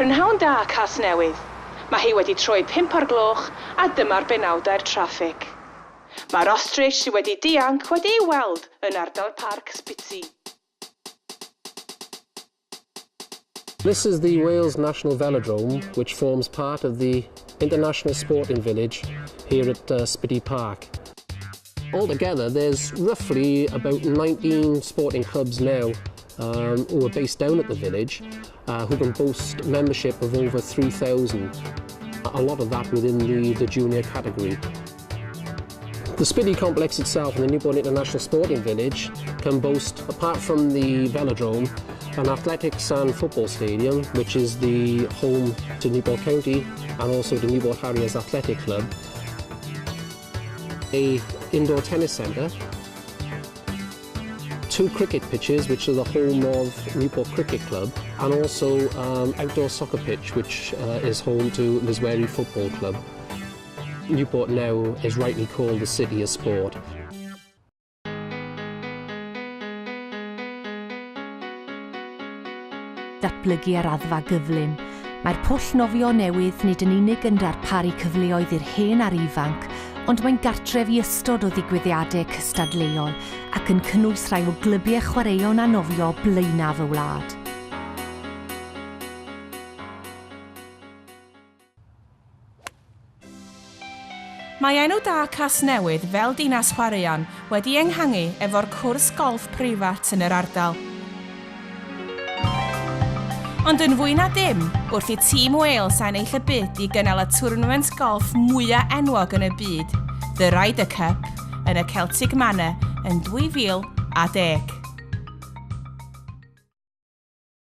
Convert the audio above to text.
Prynhawn da, Casnewydd. Mae hi wedi troi pump o'r gloch a dyma'r benawdau'r traffig. Mae'r ostrich sydd wedi dianc wedi ei weld yn ardal Parc Spitty. This is the Wales National Velodrome, which forms part of the International Sporting Village here at Spytty Park. Altogether, there's roughly about 19 sporting clubs now who are based down at the village, who can boast membership of over 3,000. A lot of that within the junior category. The Spytty complex itself and the Newport International Sporting Village can boast, apart from the velodrome, an athletics and football stadium, which is the home to Newport County and also the Newport Harriers Athletic Club, a indoor tennis centre, 2 cricket pitches, which are the home of Newport Cricket Club, and also outdoor soccer pitch, which is home to Lliswerry Football Club. Newport now is rightly called the City of Sport. Datblygu ar raddfa gyflym, mae'r pwll nofio newydd nid yn unig yn darparu cyfleoedd i'r hen a'r ifanc, ond mae'n gartref i ystod o ddigwyddiadau cystadleuol ac yn cynnwys rhai o glybiau chwaraeon a nofio blaenaf y wlad. Mae enw da Casnewydd fel dinas chwaraeon wedi enghangu efo'r cwrs golff preifat yn yr ardal. Ond yn fwy na dim, wrth i Tîm Wales ennill y byd i gynnal y twrnament golff mwya enwog yn y byd, The Ryder Cup, yn y Celtic Manor yn 2010.